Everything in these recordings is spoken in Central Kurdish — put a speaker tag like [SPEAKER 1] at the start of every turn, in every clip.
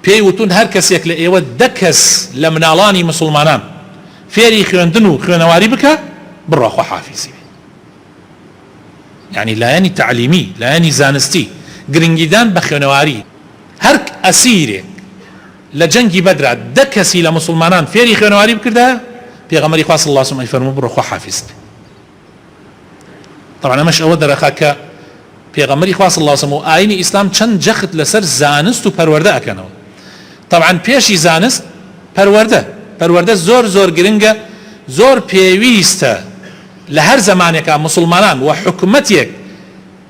[SPEAKER 1] پێی وتون هەر کەسێک لە ئێوە دە کەس لە مناڵانی مسوڵمانان فێری خوێندن و خوێنەواری بکا بڕوا خواحافیزی بێ. یانی لایەنی تەعلیمی، لایەنی زانستی، گرنگیدان بە خوێنەواری. هەر ئەسیرێک لە جەنگی بەدرا دە کەسی لە موسڵمانان فێری خوێنەواری بکردایە، پێغەمبەری خوا صلی اللە علیە وسلم ئەیفەرموو بڕۆ خوا حافیزت بێ. تەبعەن ئەمەش ئەوە دەرەخا کە پێغەمبەری خوا صلی اللە علیە وسلم و ئاینی ئیسلام چەند جەخت لەسەر زانست و پەروەردە ئەکەنەوە. تەبعەن پێشی زانست پەروەردە، پەروەردە زۆر زۆر گرنگە، زۆر پێویستە لە هەر زەمانێکا موسڵمانان و حکومەتێک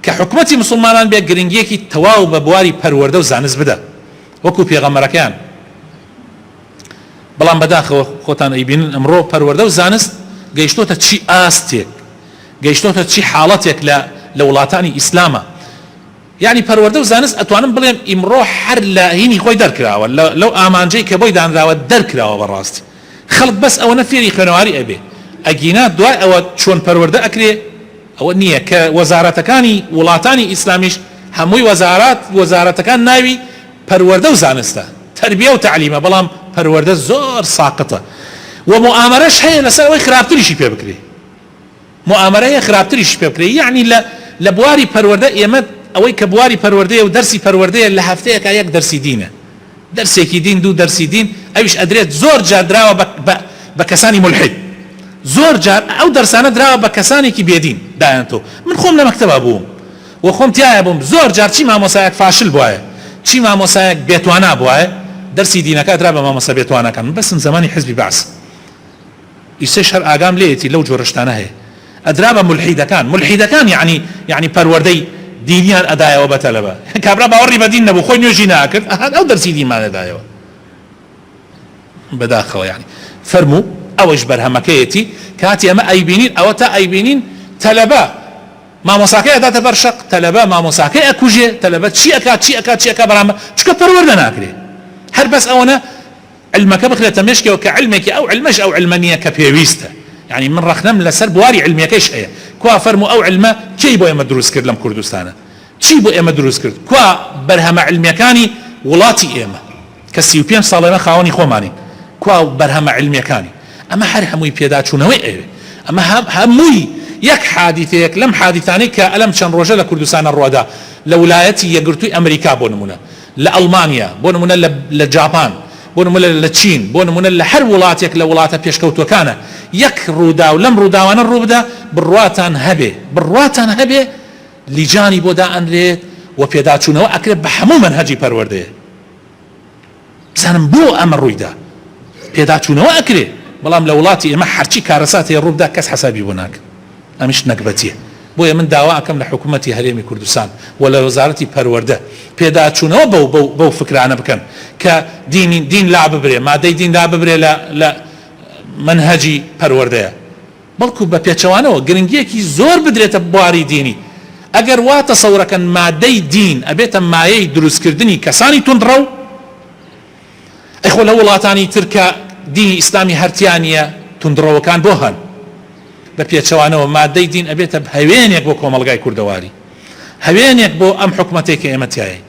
[SPEAKER 1] کە حکومەتی موسڵمانان بێ گرنگیەکی تەواو بە بواری پەروەردە و زانست بدا وەکو پێغەمبەرەکەیان. بەڵام بەداخەوە خۆتان ئەیبینن ئەمڕۆ پەروەردە و زانست گەیشتۆتە چی ئاستێک، گەیشتۆتە چی حاڵەتێک لە لە وڵاتانی ئیسلاما. یەعنی پەروەردە و زانست ئەتوانم بڵێم ئیمڕۆ هەر لە هینی خۆی دەرکراوە، لە لەو ئامانجەی کە بۆی دانراوە دەرکراوە بەڕاستی. خەڵک بەس ئەوەنە فێری خوێنەواری ئەبێ ئەگینا دوای ئەوە چۆن پەروەردە ئەکرێ ئەوە نییە کە وەزارەتەکانی وڵاتانی ئیسلامیش هەمووی وەزارات وەزارەتەکان ناوی پەروەردە و زانستە تەربیە و تەعلیمە بەڵام پەروەردە زۆر ساقتە و موئامەرەش هەیە لەسەر ئەوەی خراپتریشی پێ بکرێ. موئامەرە هەیە خراپتریشی پێ بکرێ یەعنی لە لە بواری پەروەردە ئێمە ئەوەی کە بواری پەروەردەیە و دەرسی پەروەردەیە لە هەفتەیەکا یەک دەرسی دینە دەرسێکی دین دوو دەرسی دین ئەویش ئەدرێت زۆر جار دراوە بە بە بە کەسانی مولحید زۆر جار ئەو دەرسانە دراوە بە کەسانێکی بێدین دایانتۆ من خۆم لە مەکتەبا بووم و خۆم تیایا بووم زۆر جار چی مامۆسایەک فاشل بوایە چی مامۆسایەک بێتوانا بوایە دەرسی دینەکە ئەدرا بە مامۆستا بێتواناکان من بەسم زەمانی حزبی بەعس ئیسەش هەر ئاگام لێیەتی لەو جۆرە شتانە هەیە ئەدرا بە مولحیدەکان مولحیدەکان یەعنی یەعنی پەروەردەی دینیان ئەدایەوە بە تەلەبە کابرا باوەڕی بە دین نەبوو خۆی نوێژی ناکرد ئەها ئەو دەرسی دینمان ئەدایەوە بەداخەوە یەعنی فەرموو ئەوەیش بەرهەمەکەیەتی کاتی ئەمە ئەیبینین ئەوە تا ئەیبینین تەلەبە مامۆساکەی ئەداتە بەر شەق تەلەبە مامۆساکەی ئەکوژێ تەلەبە چی ئەکا چی ئەکا چی ئەکا بەرامبەر چونکە پەروەردە ناکرێ هەر بەس ئەوەنە علمەکە بخرێتە مێشکیەوە کە علمێکی ئەو علمەش ئەو علمە نیە کە پێویستە یانی من ڕەخنەم لەسەر بواری علمیەکەیش هەیە کوا فەرموو ئەو علمە کێی بۆ ئێمە دروست کرد لەم کوردستانە چی بۆ ئێمە دروست کرد کوا بەرهەمە علمیەکانی وڵاتی ئێمە کە 35 ساڵ ئێمە خاوەنی خۆمانین کوا بەرهەمە علمیەکانی ئەمە هەر هەمووی پێداچوونەوەی ئەوێ ئەمە هەمووی یەک حادیثەیەک لەم حادیثانەی کە ئەلەم چەند ڕۆژە لە کوردستانە ڕوەدا لە ولایەتی یەکگرتووی ئەمریکا بۆ نمونە لە ئەڵمانیا، بۆ نموونە لە لە جاپان، بۆ نموونە لە چین، بۆ نموونە لە هەر وڵاتێک لە وڵاتە پێشکەوتووەکانە، یەک ڕووداو لەم ڕووداوانە ڕووبدا، بڕواتان هەبێ، بڕواتان هەبێ لیجانی بۆ دائەنرێت و پێداچوونەوە ئەکرێت بە هەموو مەنهەجی پەروەردەیە. بزانم بۆ ئەمە ڕوویدا؟ پێداچوونەوە ئەکرێ، بەڵام لە وڵاتی ئێمە هەرچی کارەسات هەیە ڕووبدا کەس حەسابی بۆ ناکا. ئەمیش نەگبەتیە. بۆیە من داوا ئەکەم لە حکومەتی هەرێمی کوردستان و لە وەزارەتی پەروەردە پێداچوونەوە بەو بەو بەو فکرانە بکەن کە دینی دین لاببرێ، مادەی دین لاببرێ لە لە مەنهەجی پەروەردەیە. بەڵکو بە پێچەوانەوە گرنگیەکی زۆر بدرێتە بواری دینی. ئەگەر وا تەسەورەکەن مادەی دین ئەبێتە مایەی دروستکردنی کەسانی توندڕەو، ئەی خۆ لە وڵاتانی تر کە دینی ئیسلامی هەر تیا نیە توندڕەوەکان بۆ هەن؟ بە پێچەوانەوە مادەی دین ئەبێتە هەوێنێک بۆ کۆمەڵگای کوردەواری، هەوێنێک بۆ ئەم حکومەتەی کە ئێمە تیاین.